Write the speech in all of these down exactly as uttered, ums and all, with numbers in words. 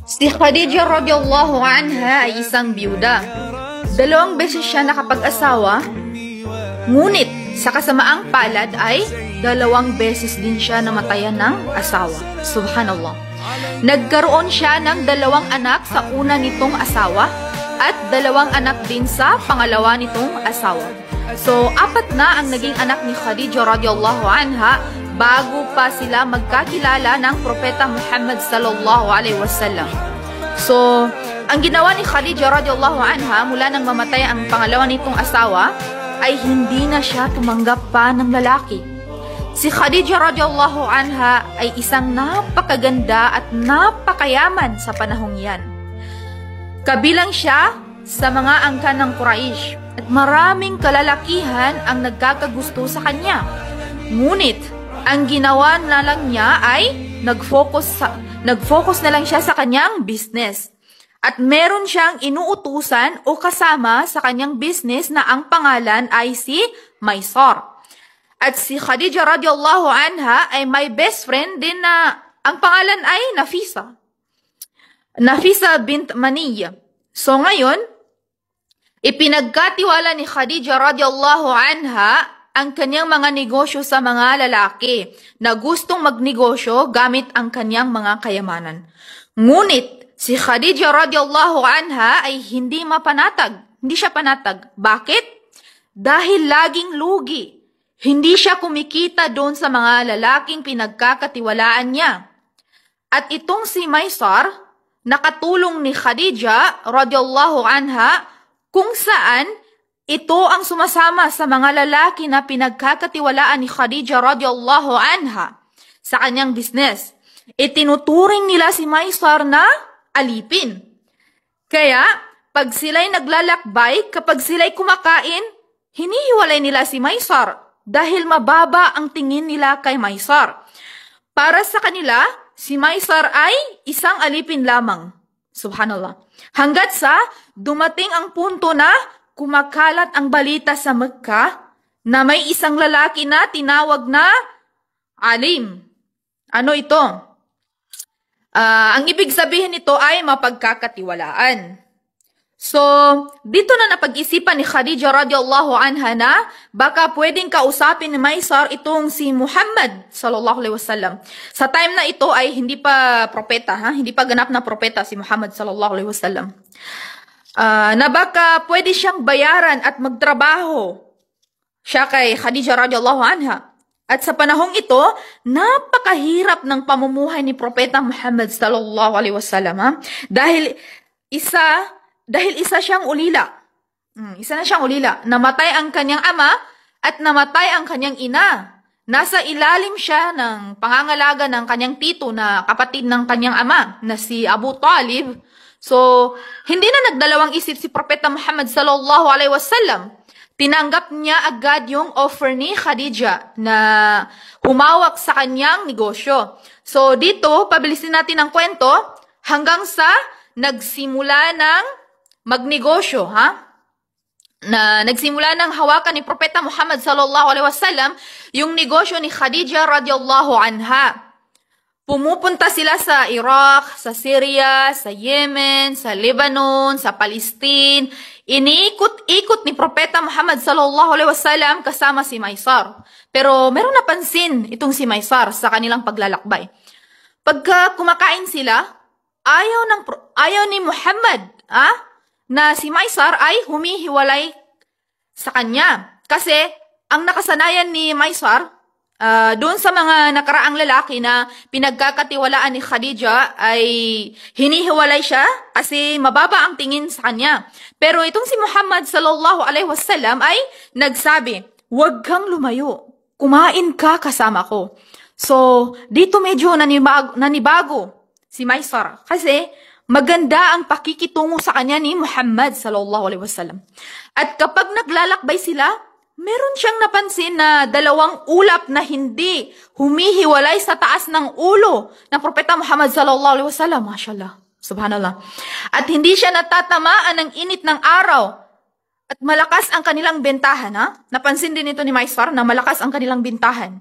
Si Khadija radiyallahu anha ay isang biyuda. Dalawang beses siya nakapag-asawa, ngunit sa kasamaang palad ay dalawang beses din siya namatayan ng asawa. Subhanallah. Nagkaroon siya ng dalawang anak sa una nitong asawa at dalawang anak din sa pangalawa nitong asawa. So, apat na ang naging anak ni Khadija radiyallahu anha bago pa sila magkakilala ng Propeta Muhammad sallallahu alaihi wasallam. So, ang ginawa ni Khadija radiyallahu anha mula nang mamatay ang pangalawa nitong asawa ay hindi na siya tumanggap pa ng lalaki. Si Khadija radiyallahu anha ay isang napakaganda at napakayaman sa panahong yan. Kabilang siya sa mga angkan ng Quraysh at maraming kalalakihan ang nagkakagusto sa kanya. Ngunit, ang ginawa na lang niya ay nag-focus sa, nag-focus na lang siya sa kanyang business. At meron siyang inuutusan o kasama sa kanyang business na ang pangalan ay si Maysar. At si Khadija radiyallahu anha ay may best friend din na ang pangalan ay Nafisa. Nafisa bint Maniya. So ngayon, ipinagkatiwala ni Khadija radiyallahu anha ang kanyang mga negosyo sa mga lalaki na gustong magnegosyo gamit ang kanyang mga kayamanan. Ngunit, si Khadija radiyallahu anha ay hindi mapanatag. Hindi siya panatag. Bakit? Dahil laging lugi. Hindi siya kumikita doon sa mga lalaking pinagkakatiwalaan niya. At itong si Maysar, nakatulong ni Khadija radiyallahu anha, kung saan ito ang sumasama sa mga lalaki na pinagkakatiwalaan ni Khadija radiyallahu anha sa kanyang business. Itinuturing nila si Maysar na alipin. Kaya, pag sila'y naglalakbay, kapag sila'y kumakain, hinihiwalay nila si Maysar dahil mababa ang tingin nila kay Maysar. Para sa kanila, si Maysar ay isang alipin lamang. Subhanallah. Hanggat sa dumating ang punto na kumakalat ang balita sa Mecca na may isang lalaki na tinawag na Alim. Ano ito? Ah, ang ibig sabihin nito ay mapagkakatiwalaan. So, dito na napag-isipan ni Khadija radiyallahu anha na baka pwedeng kausapin ni Maysar itong si Muhammad sallallahu alaihi wasallam. Sa time na ito ay hindi pa propeta, ha? Hindi pa ganap na propeta si Muhammad sallallahu alaihi wasallam. Ah, na baka pwede siyang bayaran at magtrabaho siya kay Khadija radiyallahu anha. At sa panahong ito, napakahirap ng pamumuhay ni Propeta Muhammad sallallahu alaihi wasallam, ha? Dahil isa, dahil isa siyang ulila. Hmm, isa na siyang ulila. Namatay ang kanyang ama at namatay ang kanyang ina. Nasa ilalim siya ng pangangalaga ng kanyang tito na kapatid ng kanyang ama, na si Abu Talib. So, hindi na nagdalawang isip si Propeta Muhammad sallallahu alaihi wasallam. Tinanggap niya agad yung offer ni Khadija na humawak sa kanyang negosyo. So, dito, pabilisin natin ang kwento hanggang sa nagsimula ng magnegosyo, ha? Na nagsimula ng hawakan ni Propeta Muhammad sallallahu alaihi wasallam yung negosyo ni Khadija radiyallahu anha. Pumupunta sila sa Iraq, sa Syria, sa Yemen, sa Lebanon, sa Palestine. Iniikot-ikot ni Propeta Muhammad sallallahu alaihi wasallam kasama si Maysar. Pero merong napansin itong si Maysar sa kanilang paglalakbay. Pagka kumakain sila, ayaw ng pro-, ayaw ni Muhammad, ah, na si Maysar ay humihiwalay sa kanya. Kasi ang nakasanayan ni Maysar, ah, doon sa mga nakaraang lalaki na pinagkakatiwalaan ni Khadija ay hinihiwalay siya kasi mababa ang tingin sa kanya. Pero itong si Muhammad sallallahu alaihi wasallam ay nagsabi, "Huwag kang lumayo. Kumain ka kasama ko." So, dito medyo nanibag-, nanibago si Maysar. Kasi maganda ang pakikitungo sa kanya ni Muhammad sallallahu alaihi wasallam. At kapag naglalakbay sila, meron siyang napansin na dalawang ulap na hindi humihiwalay sa taas ng ulo ng Propeta Muhammad sallallahu alaihi wasallam. Mashallah. Subhanallah. At hindi siya natatamaan ng init ng araw. At malakas ang kanilang bentahan, ha? Napansin din ito ni Maysar na malakas ang kanilang bentahan.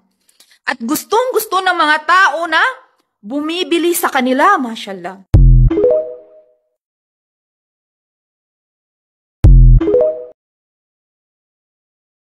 At gustong-gusto ng mga tao na bumibili sa kanila, mashallah.